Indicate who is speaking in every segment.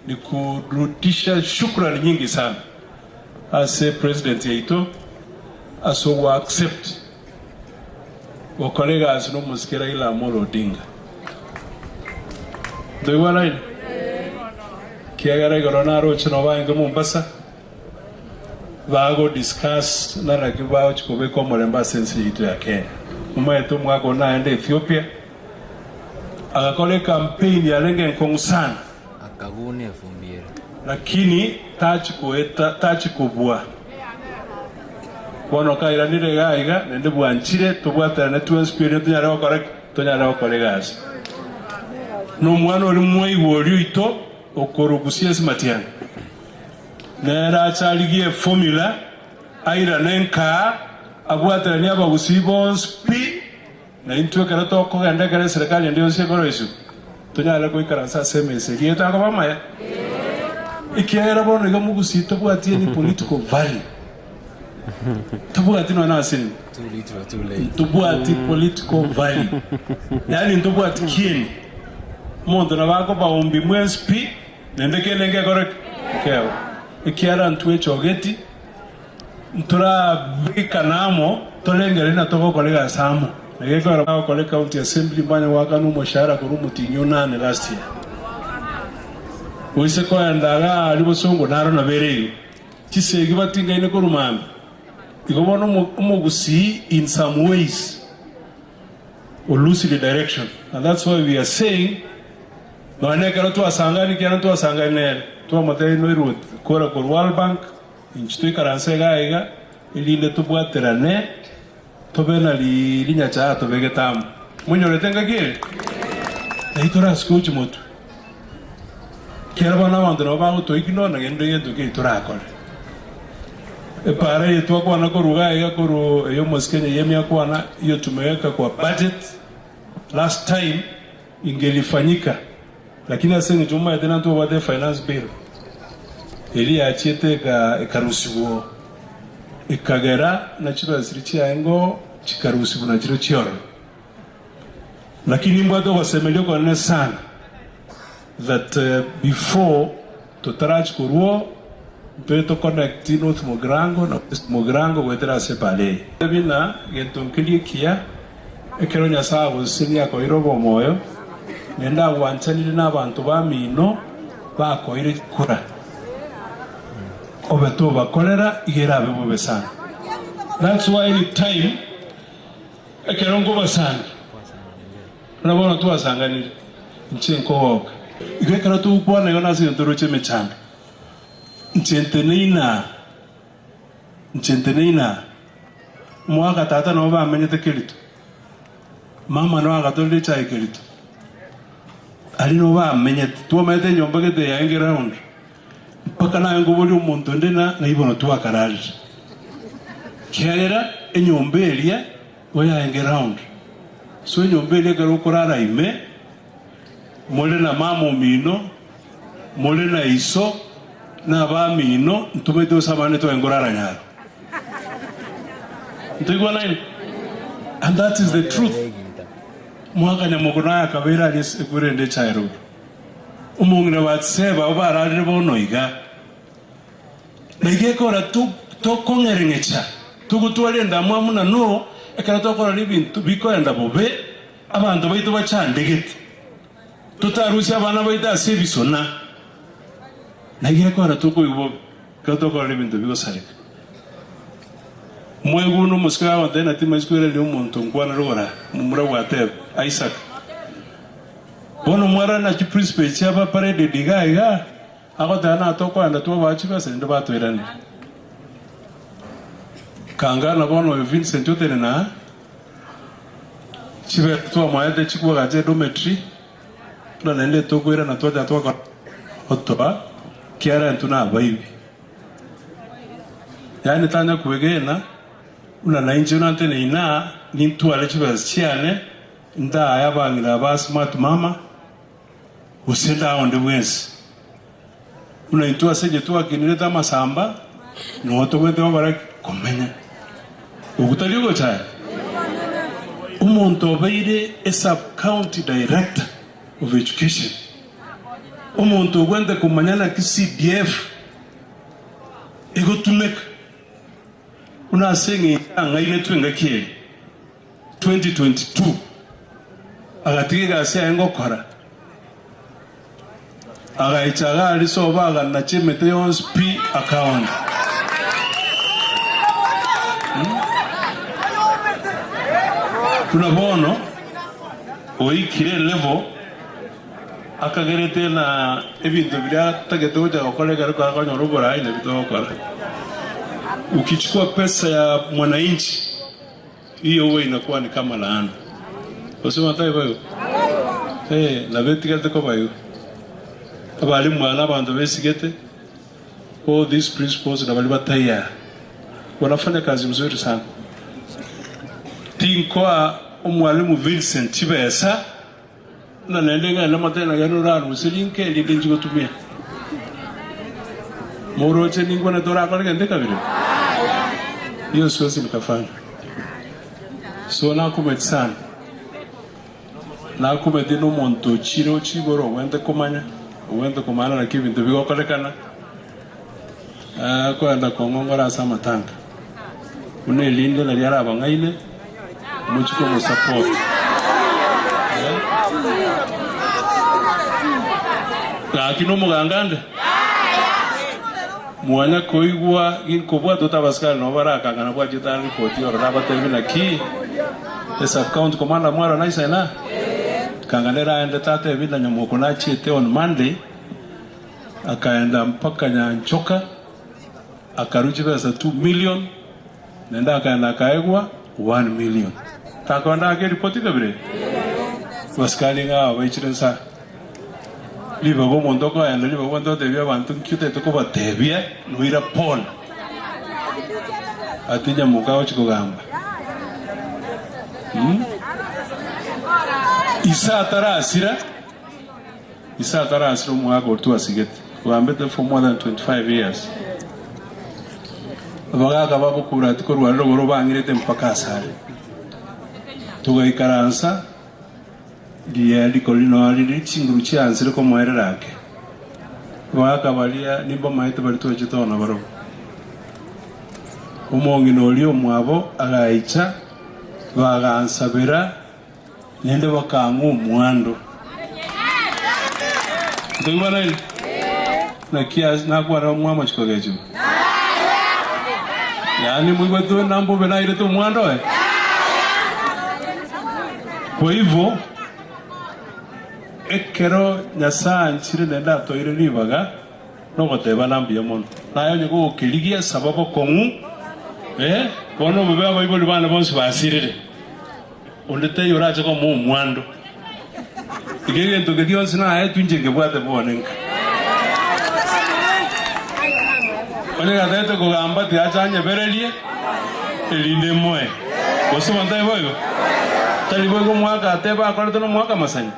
Speaker 1: Ni kurudisha shukrani nyingi sana ase president yaito ase ogo accept gokora egasi nomosike Raila Amolo Odinga. Ntoigwanaine? Kiagera igoro naroche nabo baenge Mombasa bago discuss naraki bagochi kobeka omorembe ase ense yaito ya Kenya. Momaete omwaka one naende Ethiopia agakora ecampaign yarenge enkong'u sana.
Speaker 2: Akaguna efumbi ere.
Speaker 1: Lakini tachi goeta, tachi kobua. Bono kairanire iga iga, naende bwanchire tobwaterane twensi pi erio tonyare gokora ki? Tonyare gokora egasi. Nomwana oria mwaigwa oria oito okorugusia ase matiang'i, nere ache arigie eformula, airane nkaa, abwateranie abagusii bonsi pi, Na intwe ekero tokogenda ekero eserekari ende yonsi ekoroisiwa, tonyare goikaransa ase emesa eria etakoba amaya? Ekiagera bono iga mogusii tobwati any political value, tobwati nonya na ase nini,
Speaker 2: Too little, too late.
Speaker 1: ntobwati political value, yaani ntobwati kieni. Omonto nabo akobaombi mwensi pi, naende kende nkekore ki? Nkeba. Ekiagera ntwechogeti. Ntorabekane amo, torengererie na togokora egasi amo. Na gekogera bagokora ecounty assembly mbanye goakana omoshahara korwa omotienyi onane last year. Oise koenda igaa aria bosongo naro nabo ere igo. Chisegi batingaine korwa mambia. Igo bono omo omogusii in some ways o loosire direction and that's why we are saying nonya na ekero twasangani ekiagera ntwasangani nere, twamotebia noirwe kora korwa World Bank, Inche toikaranse iga aiga, erinde tobwaterane, tobe na rinyacha tobegete amo. Monyorete engaki ere? Naki torasike gochia motwe? Ekiagera bono abanto nabo bagotoignore na kende gento keri torakore. Epaara eye twakwana korwa iga aiga korwa eye omosike Nyeyemi akwana, hiyo tumeweka kwa budget last time ingelifanyika. Lakini ase engencho momaete na ntobwate efinance bill eria yachiete ekarusigwa oo, ekagera na chibesa chiria chiaye ngoo chikarusigwa na chiria chiororo. Lakini mbwate ogosemeria okonene sana that before totarachia korwa oo, ntoe to connect North Mugirango na West Mugirango goetera ase epara eye. Buna gento nkeria ekiya Ekero Nyasae agosesenia akoeire obomoyo, naende agwanchanire nabanto bamino bakoeire chikura, obe tobakorera iga erabe bobe sana. That's why any time ekero nkobasangia, buna bono twasanganire, inche nkogoka. Igo ekero togokwana igo nase egento toroche emechando, inche nteneine aa, inche nteneine aa. Omogaka tata nabo bamenyete Kerito. Mama nabo agatorire echae Kerito. Aria nabo bamenyete. Twamenyete enyomba gete yaenge round. Mpaka naye nkoboria omonto onde na ng'ai bono twakararire. Kiagera enyomba eria nigo yaenge round. So enyomba eria ekero okorara ime, more na mama omino, more na iso, na abamino, ntomaete gose abande twaye nkorara nyaro. Ntoigwanaine? And that is the truth. Mwaka nyamogo naye akabeire aria ekwerende echaye rogoro. Omong'ina Batseba abo bararire bono iga. Na iga ekora tokong'ereng'echa, togotwara endamwamu na no ekero tokorora ebinto bikoenda bobe, abanto baito bachandegete. Totarusie abana baito ase ebisona. Na iga ekora tokoigwa bobe. Ekero tokorora ebinto bigosareka, mwaigure omosike agontebia ng'a timaisi koiraneria omonto nkwana rogoro aa, momura gwateba, Isaka. Bono mwarora naki principle echi chiaba paraded iga iga, agoteba ng'a tokoenda twabaa chibesa naende batoiraneria. Kangana bono oyo Vincent otenene aa, chibesa twamoete chikoagacha edormitory, Buna naende tokoirana twacha twakora otoa, kiagera intwe nabaibi. Yaani tanya kwegena buna nainche buna nteneine aa, nintware chibesa chiane, ndae abang'ina aba smart mama, gose ndae onde bwensi. Buna intwe ase inche twakinirete amasamba, noo tobwenerete gokora ki? Komenya. Okwo tari ogochaya? Omonto obeire e sub county director of education. Omonto ogwente komanya naki CDF egotumeka buna ase eng'encho ang'ainetwe engaki eye 2022 agatiga egasi yaye ngokora Agaicha iga aria sobo aganacha emete yonsi pi akaona. Buna bono oikire elevel akagerete na ebinto biria atagete gocha gokora ekero akonyora oborai nabio togokora. Ukichukua pesa ya mwananchi hiyo huwa inakuwa ni kama laana. Gose batari boigo? Eh, nabo etigarete koba igo. Abalimu aba nabanto besigete all these principals na baria bataiyaa wanafanya kazi mzuri sana. Tinkoa omwalimu Vincent chibesa buna naende ng'ende motebie nagende orarusie rinke erinde inche gotumia. Moroche ninkwanete orakore gento ekabira? Hiyo siwezi nikafanya. So nakumeti sana. Nakumeti nomonto ochire ochia igoro ogwente komanya, ogwente komanya naki ebinto bigokorekana, akoenda kong'ong'ora ase amatanga. Buna erinde nario arabang'aine, mochie komosupport. Gaki nomoganga nde? Mwanya koigwa ginkobwata ota abasikari nabo barakangana bwachete are ripoti ororo abatebi naki esub county commander mwaro naisena kangana eraendete atebi na nyamoko nachiete on Monday akaenda mpaka Nyanchoka akarua chibesa 2 million naende akaenda akaegwa 1 million takoenda ake ripoti kabire abasikari ng'a baichire nsa Ribaga omonto okoenda, ribaga omonto ogotebia abanto nki otagete kobatebia, noira pole. Ati nyamoka agochia kogamba. Mm? Ise atarasira, ise atarasira omwaka oria twasigete, ogambete for more than 25 years. Abagaka babokura ati korwa rogoro bang'irete mpaka asare. Togaikaransa Riria riko rinoa rire chinguru chiansire komoerera ake, abagaaka baria nimbamaete baria twachete oo nabarabwo. Omong'ina oria omwabo agaicha, bagansabera, naende bakang'a omwando. Ntoigwanaine? Naki ase nakwana omwamachiko agechigwa? Yaani moigwete nambobe nairete omwando oye? Kwa hivyo, ekero Nyasae anchire naende atoire ribaga, nogotebana mbuya mono. Naye onye gokerigia, saba bokong'u, eh, bono obobe abaibori bane bonsi basirire, onde taiyo orache komoa omwando. Iga egento keria gionsi naetwe inche nkebwate bwane nka. Onye gatagete kogamba tiache anyebererie, erinde emoe. Gose monto tari boigo? Tari boigo omwaka ateba akorete nomwaka amasanyi?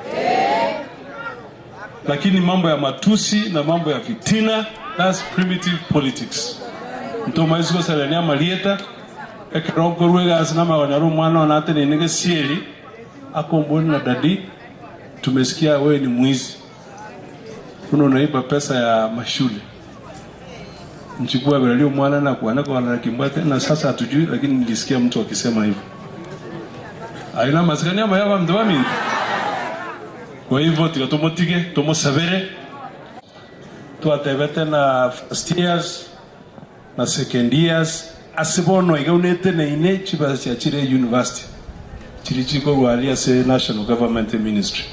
Speaker 1: Lakini mambo ya matusi na mambo ya fitina, that's primitive politics. Ntomaisi goserenia amarieta, ekero nkorwa egasi namagonyora omwana one ateneine gesieri, akomboria na daddy, tumesikia wewe ni mwizi, buna unaiba pesa ya mashule. Nchikwa beraria omwana nakwane kogana kimbwate na sasa hatujui lakini nilisikia mtu akisema hivyo. Aye namasikani amaya abanto baminto. Kwa hivyo tiga tomotige tomosabere twatebete na first years na second years ase bono iga buna eteneine chibesa chiachire university chiria chikorwa aria ase national government ministry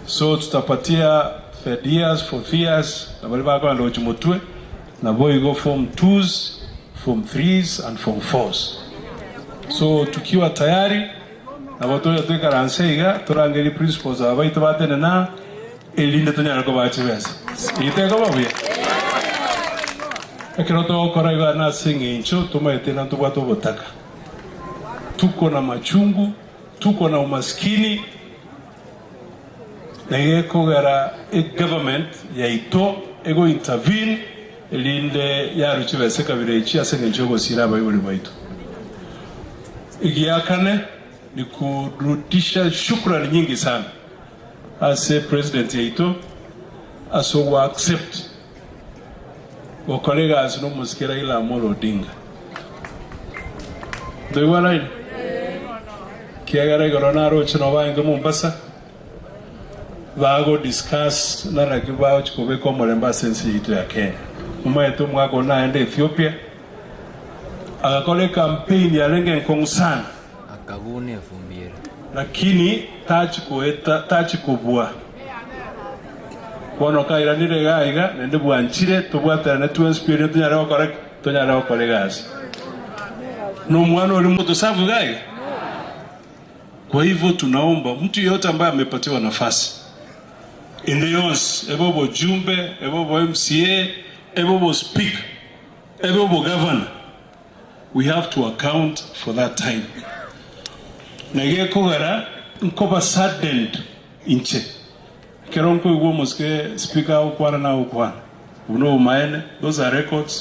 Speaker 1: so tutapatia third years, fourth years na baria bakogenda gochia motwe naboigo form twos, form threes and form fours so tukiwa tayari nabo tocha toikaranse iga torangerie principals aba baito batenene aa erinde tonyare kobaa chibesa. Eyio tekoba buya? Ekero togokora iga nase eng'encho tomaete ng'a ntobwate obotaka, tuko na machungu, tuko na umaskini, na iga ekogera egovernment yaito ego intervene erinde yarwe chibesa ekabira echi ase eng'encho yogosiira abaibori baito. Egiakane ni kurudisha shukrani nyingi sana ase president yaito. ase ogo accept gokora egasi nomosike Raila Amolo Odinga. Ntoigwanaine? Kiagera igoro naroche nabo baenge Mombasa bago discuss naraki bagochi kobeka omorembe ase ense yaito ya Kenya. Omanyete omwaka one naende Ethiopia agakora ecampaign yarenge enkong'u sana.
Speaker 2: Akabuna efumbi ere.
Speaker 1: Lakini tachi goeta, tachi kobua. Bono kairanire iga iga, naende bwanchire tobwaterane twensi pi erio tonyare gokora ki? Tonyare gokora egasi. Nomwana oria motosafu iga iga? Kwa hivyo tunaomba mtu yeyote ambaye amepatiwa nafasi ende yonsi, ebe obojumbe, ebe obo MCA, ebe obo speaker, ebe obogavana, We have to account for that time. Na gekogera nkoba saddened inche ekero nkoigwa omosike speaker agokwana na agokwana. Obwo nobomaene, those are records.